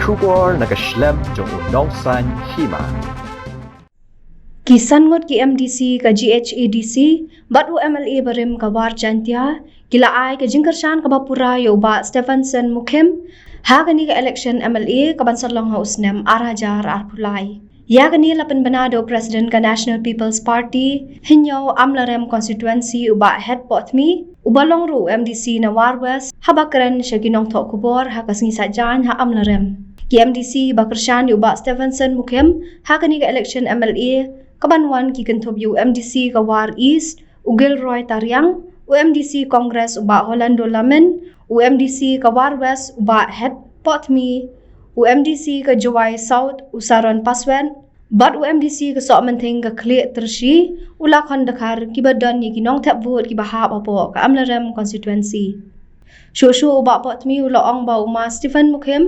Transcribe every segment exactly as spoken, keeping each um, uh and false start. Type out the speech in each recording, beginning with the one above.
Khubor na ka shlem jong u nongsan hima. Ki san ngut ki M D C ka G H A D C bad u M L A barim ka War Jaintia ki la ai ka jingkyrshan kaba pura ïa u Bah Stephenson Mukhim ha kane ka election M L A kaban sa long ha u snem ar hajar arphew lai. Ïa kane la pynbna da u President ka National People's Party Hynñiewamlarem Constituency u Bah Hetpohthmi, uba long ruh u M D C na War West, haba kren sha ki nongthoh khubor ha ka sngi Saitjaiñ ha Amlarem. Ki M D C ba kyrshan ïa u Bah Stephenson Mukhim ha kane ka election M L A kaban wan ki kynthup ïa u M D C ka War East u Gilroy Tariang, u M D C Congress u Bah Orlando Lamin, u M D C ka War West u Bah Hetpohthmi, u M D C ka Jowai South u Saron Paswet, bad u M D C ka Sohmynthing ka Khliehtrshi u Lakhon Dkhar, kiba don ïa ki nongthep vote kiba hap hapoh ka Amlarem constituency. Shuh shuh u Bah Pohthmi u la ong ba u Ma Stephen Mukhim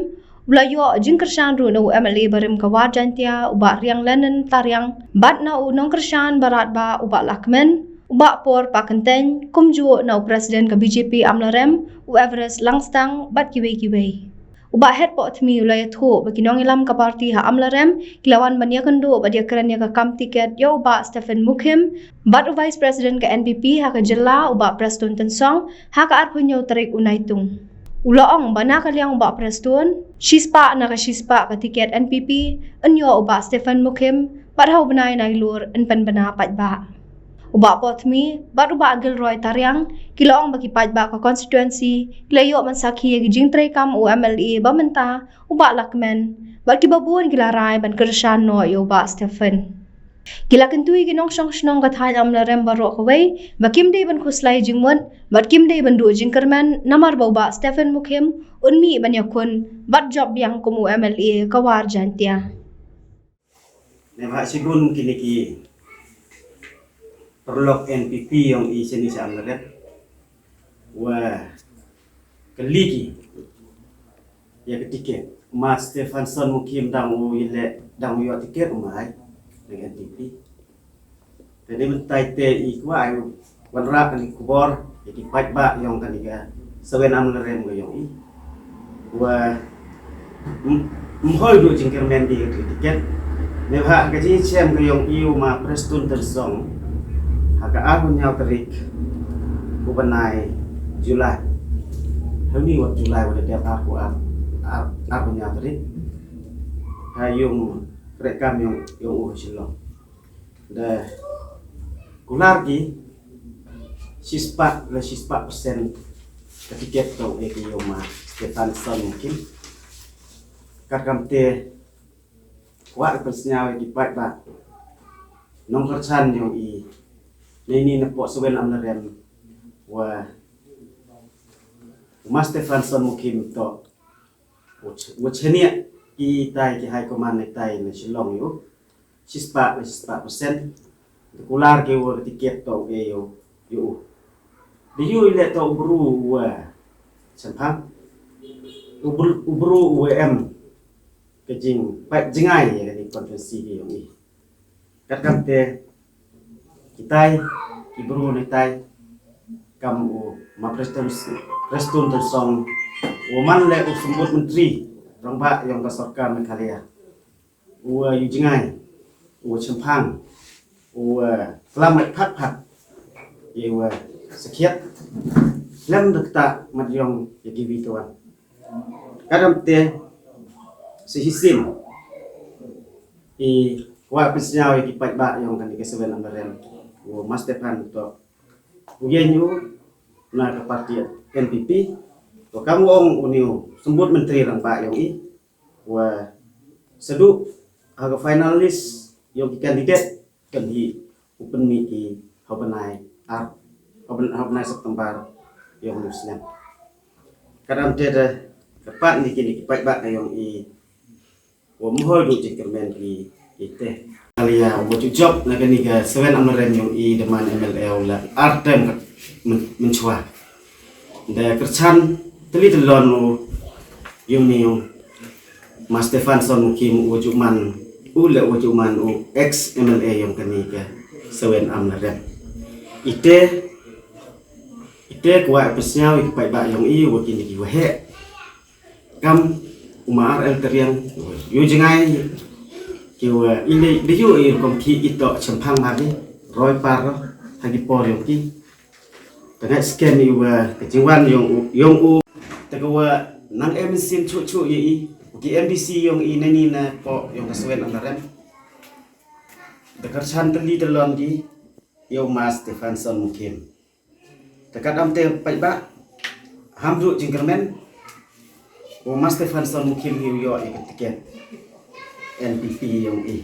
u la ïoh jingkyrshan ruh na u M L A barim ka War Jaintia u Bah Rianglennon Tariang bad na u nongkyrshan barat bah u Bah Lahkmen, u Bah Por Pahkyntein, kumjuh na u President ka B J P Amlarem u Everest Langstang bad kiwei kiwei. U Bah Hetpohthmi u la ïathuh ba ki nongïalam ka party ha Amlarem ki la wan ban ïakynduh bad ïakren ïa ka kam tiket ïa u Bah Stephen Mukhim bad u Vice President ka N P P ha ka jylla u Bah Prestone Tynsong ha ka arphew hynñiew tarik u Naitung. U la ong ba na ka liang u Bah Prestone, shispah na ka shispah ka tiket N P P yn ïoh u Bah Stephen Mukhim bad ha u bnai Nailur yn pynbna paidbah. U Bah Pohthmi bad u Bah Gilroy Tariang ki la ong ba ki paidbah ka constituency ki la ïoh ban sakhi ïa ki jingtreikam u M L A ba mynta u Bah Lahkmen bad kiba bun ki la rai ban kyrshan noh ïa u Bah Stephen. Ki la kyntu ïa ki nongshong shnong ka thaiñ Amlarem baroh kawei ba kim dei ban khuslai jingmut bad kim dei ban duh jingkyrmen namar ba u Bah Stephen Mukhim un mih ban ïakhun bad jop biang kum u M L A ka War Jaintia. Neba shibun kine ki paralok N P P ïong i shane sha Amlarem wa kylli ki ïa ka tiket. Ma Stephenson Mukhim dang u ïaleh, dang u ïoh tiket u mai na N P P. Te dei mynta te i kwah ai wanrah kane ka khubor ïa ki paidbah ïong kane ka Sawen Amlarem ka ïong i. Wa m-, ym hoi duh jingkyrmen ki ka tiket. Neba ha ka jingshem ka ïong i u Ma Prestone Tynsong ha ka arphew hynñiew tarik u bnai July. Hynñiew wat July wat dep arphew ar, ar, arphew hynñiew tarik. Ha ïong treikam ïong, ïong u Shillong. Da kular ki shispah la shispah persen ka tiket to e ki ïong Ma Stephenson Mukhim. Katkam te kwah pynsngew ïa ki paidbah nongkyrshan ïong i. Neini na poh Sawen Amlarem wa Ma Stephenson Mukhim to u ch-, u chaniah ki tai ki high command ne tai ne Shillong ïu. Shispah, shispah persen. Kular ki wa tiket to e ïu, ïu. Di ïu le to u bru wa chempang. U bru, u bru wa em ka jing, pa jingai ïa ka constituency ki ïong i. Katkam te kitai ki bru ne tai kam u Ma Prestone, Prestone Tynsong u man le u symbud myntri rangbah ïong ka sorkar Meghalaya. U, uh, ïu jingai, u chempang, u, uh, klam phat phat. Ïa u, uh, sakhiat lem da kata mat ïong ïa ki wi tuan. Kadam te si hisim i kwah pynsngew ïa ki paidbah ïong kane ka Sawen Amlarem u Ma Stephen to u ïeng ïu na ka parti N P P. To kam u ong u ni u symbud myntri rangbah ïong i wa sa duh ha ka final list ïong ki candidate kan hi u pynmih ki ha u bnai ar, ha u bnai, ha u bnai September ïong u snem. Kadam te da ka pat ni kini ki paidbah ka ïong i wa ym hoi duh jingkyrmen ki, ki te. Alia wa ju jop na kani ka Sawen Amlarem ïong i da man M L A u la ar term ka myn-, mynchwa. Da kyrchan teli telon u ïong ni ïong Ma Stephenson Mukhim u ju man u le u ju man u ex M L A ïong kani ka Sawen Amlarem. Ite, ite kwah pynsngew ïa ki paidbah ïong i wa kini ki waheh. Kam u ma R L Tariang, ïoh jngai ki wa i lei de ïoh i rukom ki i toh chemphang ha ki roi par ha ki por ïong ki. Tengah skem i wa ka jingwan ïong u ïong u. Te ka wa nang em sin chu chu i i ki M D C ïong i nani na po ïong ka swen an rem. Te ka chan te li te lon ki ïong ma Stephenson Mukim. Te kat am te paidbah ham du jingkyrmen u ma Stephenson Mukim hi u ïoh ïa ka tiket N P P ïong i.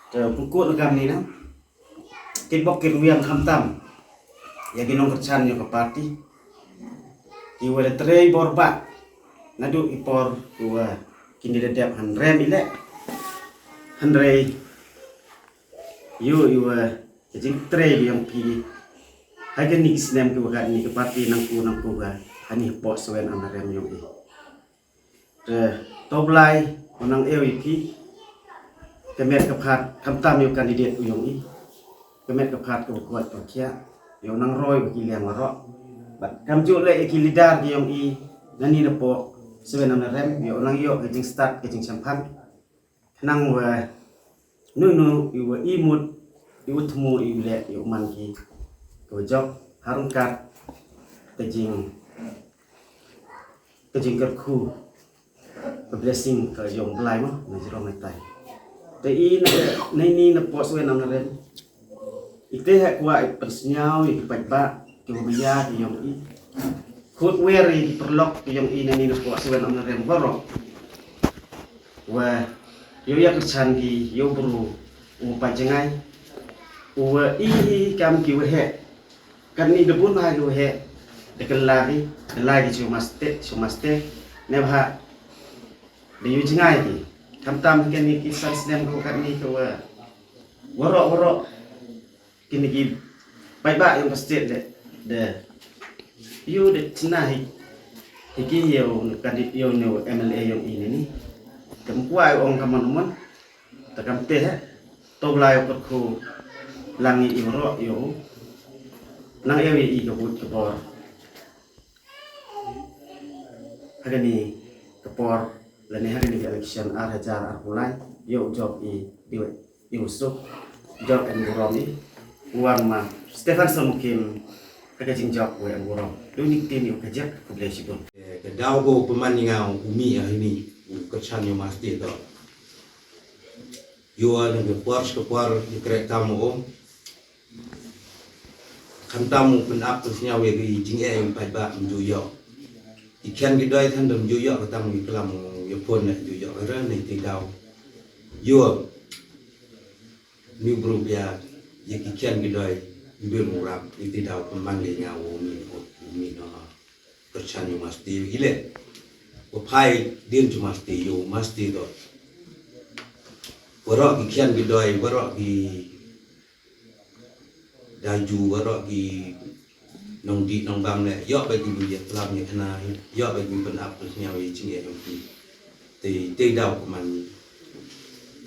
Te pukut kam ni na kitbok ki ruwiang khamtam ïa ki nongkyrchan ïa ka party ki wa da trei bor ba naduh i por ki wa kin da dep han rem i leh. Hynrei ïoh i wa ka jingtrei ïong phi ha kani ki snem ki wa kani ka party nang ku nang ku ka hani hapoh swen am rem ïong i. Te to Blai u nang ïoh i phi ka met ka phat khamtam ïong candidate u ïong i ka met ka phat ka wa kwat ka khia ïong nang roi wa ki liang wa ro. Bad kam ju leh ki leader ki ïong i nani na poh swen am rem ïong nang ïoh ka jingstad ka jingchemphang. Khnang wa nu nu i wa i mut i wa thmu i u leh i u man ki ka wa jok harung kat ka jing ka jingkyrkhu ka blessing ka jong Blai mo na jrong na tai. Te i na ni na poh swen am rem. Ite ha kwah i pynsngew i ki paidbah ki wa maya ki ïong i. Khut wer i ki pyrlok ki ïong i na ni na poh swen am rem baroh. Wa ïoh ïa kyrchan ki ïoh bru u pa jngai. U wa i i kam ki wa he. Kan ni da bun ha ki wa he. Da kan la ki da la ki chu maste chu maste. Ne bha da ïoh jngai ki. Khamtam kan ni ki san snem ko kan ni ko wa. Waroh waroh. Kini ki paidbah ïong ka state de de ïoh de chna hi hi ki ïoh ka di ïoh ne M L A ïong i ne ni. Kam kwah ong ka man man ta kam te he to Blai ïong ka khu lang i ïoh ro ïoh nang ïoh i ka but ka bor. Ha kani ka por lane ha kani ka election ar hajar arphew lai ïoh jop i diweh i u suk jop en burom i u wan ma Stephenson Mukim ha ka jingjop wei en burom. Duni ktien i u kajak khublei shibun. Ka daw ko pynman ïa nga u mih ha ini u kyrchan ïa u ma state dot. Ïoh na ka por ka por ïa kreh kam u um. Khamtam u pynap pynsngew ïa ki jingeh ïa u paidbah ym ju ïoh. Ki khian ki doi than dam ju ïoh khamtam ki klam ïa phone ne ju ïoh re ne ti daw. Ïoh. Ni bru bia ïa ki khian ki doi ym bir mu rap ïa ti daw pynman ïa nga u mi u mi no. Kyrchan ïa u ma state ïa u ile. Wa phai dien ïa u ma state ïa u ma state dot. Waroh ki khian ki doi waroh ki daju waroh ki nongdih nongbam ne ïoh ba ki ïa klam ïa khana ïoh ba ki pynap pynsngew ïa jingeh jong ki. Te te daw kumne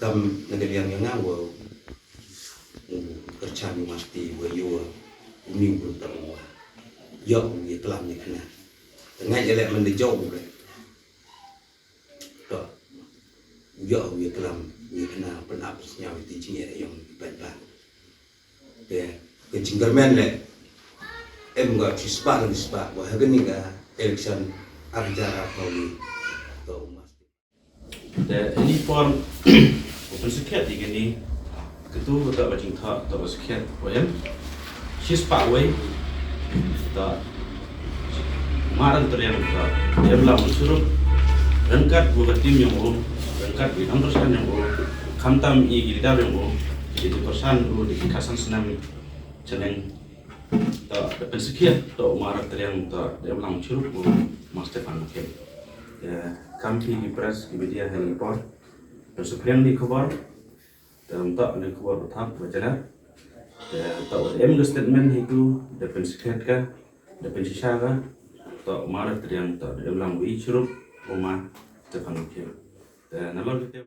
kam na ka liang ïa nga wa u kyrchan ïa u ma state wa ïoh u ni u bun tam wa ïoh u ïa klam ïa khana. Te nga ïa leh man da jong u leh. To ïoh u ïa klam ïa khana pynap pynsngew ïa jingeh jong ki paidbah. Te ka jingkyrmen leh em ka shispah na shispah wa ha kani ka election ar hajar arphew lai. To u ma state. Te ini por u pynsakhiat ïa kani katu kata ka jingthoh kata ka sakhiat wa em shispah wei kata ma ran teriang kata em lam surup rengkat wa ka tim ïong u rengkat wa i nongkyrchan ïong u khamtam i ki leader ïong u ki kyrchan u di ki khatsan snem chaneng. Ta da pynsakhiat ta u ma ran teriang ta da em lam surup u ma Stephen Mukim. Te kam phi ki press ki media ha ini por. Te supriang ni khubor. Te ym ta ni khubor ba thap ba jalan. Te ta wa em ka statement hi tu da pynsakhiat ka da pynshisha ka. Ta u ma ran teriang ta da em lam wi surup u ma Stephen Mukim. Te na lor te